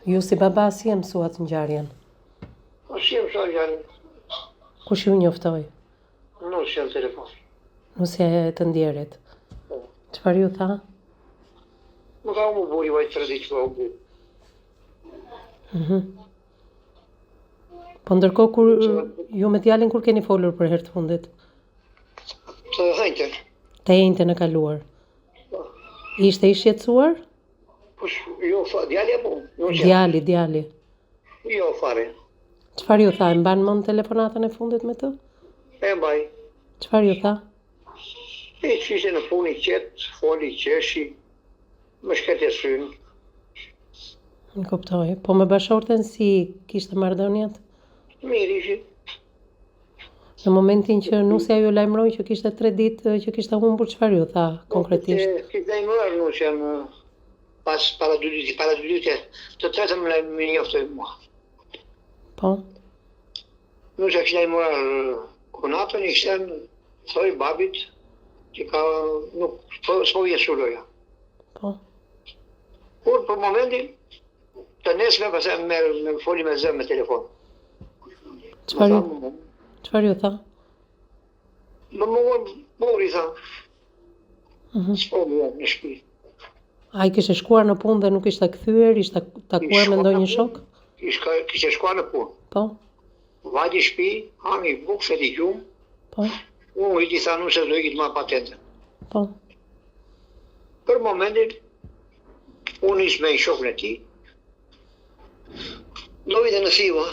Ju si baba si e mësuat ngjarjen? Po si e mësova ngjarjen? Kush ju njoftoi? Nusja në telefon. Nusja e të ndjerit. Po. Çfarë ju tha? Më tha humbi burri vaj tre ditë që humbi. Mhm. Po ndërkohë kur ju me djalin kur keni folur për herë të fundit? Të enjten. Të enjten e kaluar. Po. Ishte i shqetësuar? Po, jo, djali apo? Nusja? Djali, djali. Jo, fare. Çfarë ju tha? E mban mend telefonatën e fundit me të? E mbaj. Çfarë ju tha? E që ishte në punë i qetë, foli, qeshi, më shkelte synë. E kuptoj. Po me bashkëshorten si kishte marrëdhëniet? Mirë ishin. Në momentin që nusja ju lajmëroi që kishte 3 ditë që kishte humbur, çfarë ju tha po, konkretisht? Kishte lajmëruar nusja në pas para dy ditë, para dy ditë, të tretën më lajmëroi njoftoi mua. Po. Nusja kishte lajmëruar kunatën, i kishte thënë, thoj babit që ka nuk po s'po vjen Suloja. Po. Por për momentin Të nesërmen pastaj më më foli me zë me telefon. Çfarë? Çfarë ju tha? Më mungon burri tha. Mhm. S'po vjen në shtëpi. Ai kishte shkuar në punë dhe nuk ishte kthyer, ishte takuar me ndonjë shok? Ishte kishte shkuar në punë. Po. Vajti në shtëpi, hangri bukë, fleti gjumë. Po. Unë i tha nuses do iki të marr patentën. Po. Për momentin Unë ish me një shokun e tij. Do vinte në Thiva,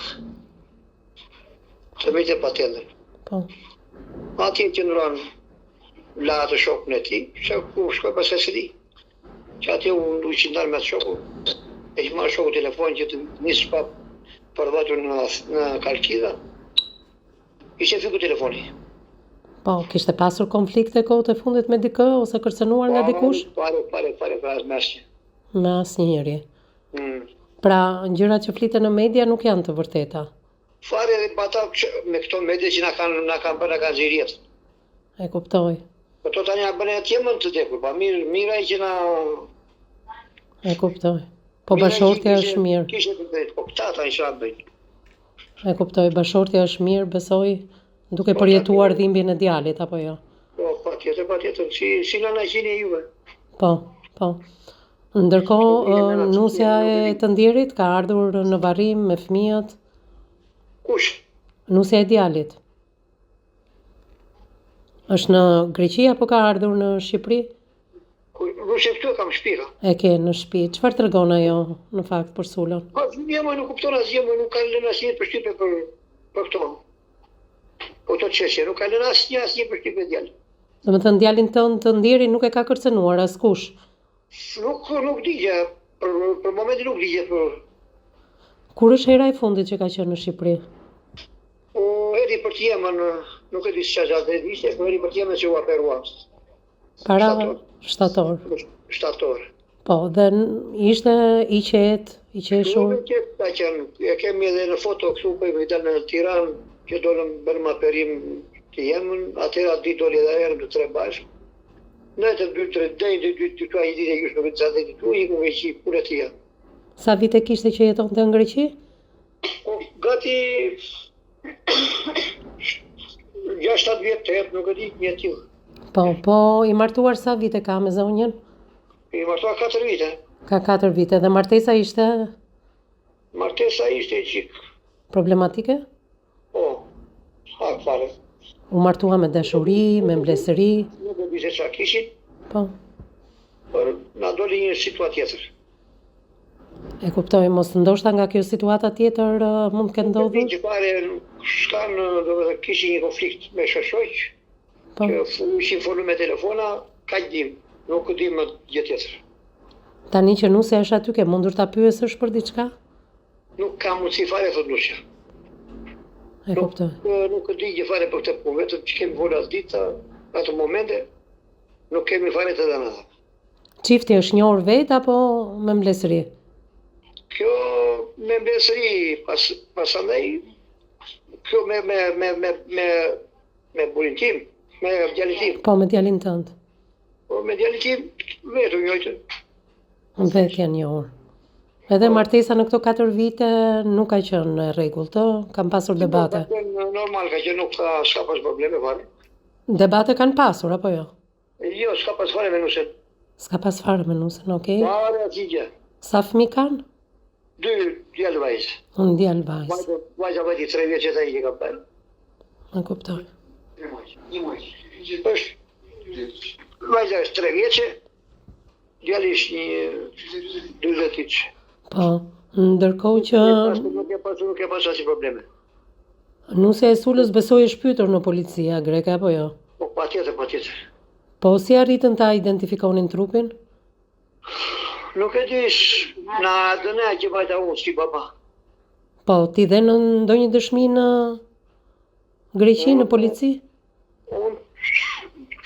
të merrte patentën. Po. Atje qëndruan la atë shokun e tij, që ku shkoi pastaj s'e di. Që atje u u qëndar me atë shokun, e që marrë shoku telefon që të nisë pa për vajtur në, në Kalkida. Ishte fikur telefoni. Po, kishte pasur konflikte kohët e fundit me dikë ose kërcënuar nga dikush? Fare, fare, fare, fare, me asnjë. Me asnjë njeri. Mm. Pra, gjërat që fliten në media nuk janë të vërteta. Fare dhe ata me këto media që na kanë na kanë bërë na kanë nxirë jetën. E kuptoj. Këto tani na bënë atje më të vdekur, pa mirë, mirë ai që na E kuptoj. Po bashkëshortja është mirë. Kishte të drejtë, po këta tani çfarë bëjnë? E kuptoj, bashkëshortja është mirë, besoj, duke po, përjetuar dhimbjen e djalit, apo jo? Po, patjetër, patjetër, si, si nëna që jeni juve. Po, po. Ndërkohë, nusja e të ndjerit ka ardhur në varrim me fëmijët. Kush? Nusja e djalit. Është në Greqi apo ka ardhur në Shqipëri? Nusja këtu e kam në shtëpi. E ke në shtëpi. Çfarë tregon ajo në fakt për Sulon? Po, fëmija më nuk kupton asgjë, më nuk ka lënë asnjë përshtypje për për këto. Po këto çështje, nuk ka lënë asnjë asnjë përshtypje djali. Domethënë djalin tënd të ndjerin nuk e ka kërcënuar askush. Nuk nuk di gjë, për për momentin nuk di gjë për Kur është hera e fundit që ka qenë në Shqipëri? Po erdhi për të jemën, nuk e di se çfarë datë ishte, po erdhi për të jemën që u operua. Para shtator. Shtator. Po, dhe ishte i qetë, i qeshur. I qetë ka qenë, e kemi edhe në foto këtu, po i dalë në Tiranë, që dolëm bërëm operim të jemën, atëherë atë ditë doli edhe erdhëm të tre bashkë. Në të dy, tre, dhe dy, dy, dy, dy, një ditë e gjysmë, nuk e di ditë, iku në Greqi, punë e tija. Sa vite kishte që jetonte në Greqi? Po, gati 6-7 vjet, 8, nuk e di, një e tillë. Po, po, i martuar sa vite ka me zonjën? I martuar 4 vite. Ka 4 vite dhe martesa ishte? Martesa ishte çik. Problematike? Po, pak fare. U martua me dashuri, me mblesëri? Nuk e di se ça kishin. Po. Por na doli një situatë tjetër. E kuptoj, mos ndoshta nga kjo situata tjetër mund të ketë ndodhur? Nuk e di fare, s'kanë, domethënë kishin një konflikt me shoq, po. që ishin folur me telefona, kaq dim, nuk di më gjë tjetër. Tani që nusja është aty, ke mundur ta pyesësh për diçka? Nuk ka mundësi fare, thotë nusja. E kuptoj. Nuk, nuk di gjë fare për këtë punë, vetëm që kemi folur atë ditë, ato momente, nuk kemi fare të dhëna. Çifti është njohur vetë apo me mblesëri? Kjo me mblesëri, pas pasandaj, kjo me me me me me me burrin tim, me djalin tim. Po me djalin tënd. Po me djalin tim vetë u njohën. Vetë janë njohur. Edhe martesa në këto 4 vite nuk ka qenë e rregullt, ë? Kanë pasur debate. Ka qenë normal, ka qenë nuk ka s'ka pas probleme fare. Debate kanë pasur apo jo? Jo, s'ka pas fare me nusen. S'ka pas fare me nusen, okay. Fare asnjë gjë. Sa fëmijë kanë? Dy djalë vajzë. Un djalë vajzë. Vajza, vajza vajti 3 vjeç e tani që ka bërë. E kuptoj. Një muaj. Është vajza është 3 vjeçe, djali është një 40 vjeç. Po, ndërkohë që Nuk e pas nuk e pas asnjë probleme. nusja e Sulës besoj është pyetur në policia greke apo jo? Po patjetër, patjetër. Po si arritën ta identifikonin trupin? Nuk e di, në ADN që vajta unë si baba. Po, ti dhe në ndonjë dëshmi në Greqi, në polici? Unë,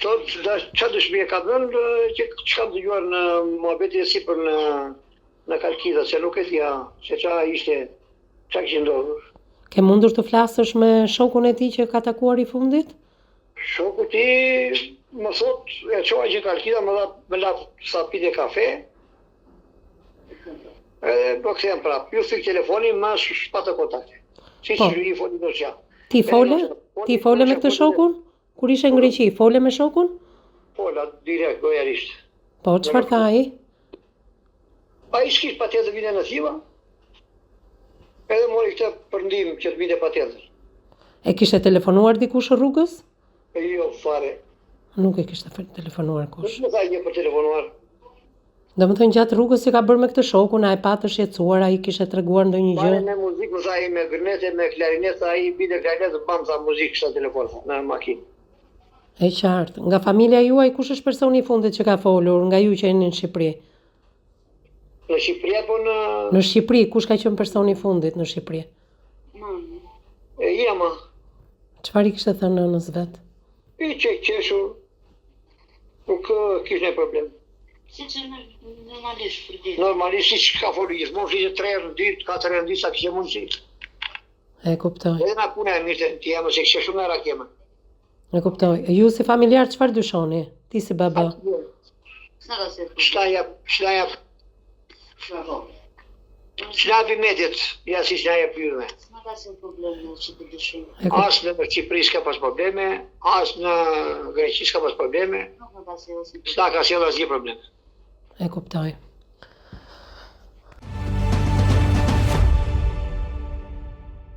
thot, ça dëshmi e ka dhënë, që ç'kam dëgjuar në muhabetin e sipër në, në Kalkida, se nuk e dija, se ça ishte, ça kishte ndodhur. Ke mundur të flasësh me shokun e tij që ka takuar i fundit? Shoku i tij më thot, e çova që Kalkida, më dha, më la sa pite kafe, edhe po kthehem prapë. Iu fik telefoni, më s'pata kontakte. Si Po. që i foli nusja. Ti fole? Ti fole me këtë shokun? Kur ishe në Greqi, fole me shokun? Fola, direkt, gojarisht. Po, çfarë tha ai? Ai s'kish patjetër vinte në Thiva, edhe mori këtë për ndihmë që të vinte patjetër. E kishte telefonuar dikush rrugës? E jo, fare. Nuk e kishte telefonuar kush. Nuk më tha një për telefonuar. Domethënë gjatë rrugës që ka bërë me këtë shokun, a e pa të shqetësuar, ai kishte treguar ndonjë gjë? Fare me muzikë, më tha ai me gërnete, me klarinet, tha ai binte klarinet, bam tha muzikë kishte telefon tha, në makinë. E qartë. Nga familja juaj kush është personi i fundit që ka folur nga ju që jeni në Shqipëri? Në Shqipëri apo në Në Shqipëri, kush ka qenë personi i fundit në Shqipëri? Mami. E jema. Çfarë i kishte thënë nënës vet? I qe qeshur. Nuk kish ndonjë problem. Si që normalisht për ditë. Normalisht siç ka folur gjithmonë, fliste 3 herë në ditë, 4 herë në ditë sa kishte mundësi. E kuptoj. Edhe na puna e mirë ti jam se kishte shumë merak jema. E kuptoj. Ju si familjar çfarë dyshoni? Ti si baba. S'na jep, s'na jep. S'na jep mediet, ja si s'na jep juve. S'na ka asnjë problem që të dyshojmë. As në Shqipëri s'ka pas probleme, as në Greqi s'ka pas probleme. Nuk na ka sjellë asnjë S'na ka sjellë asnjë problem. E kuptoj.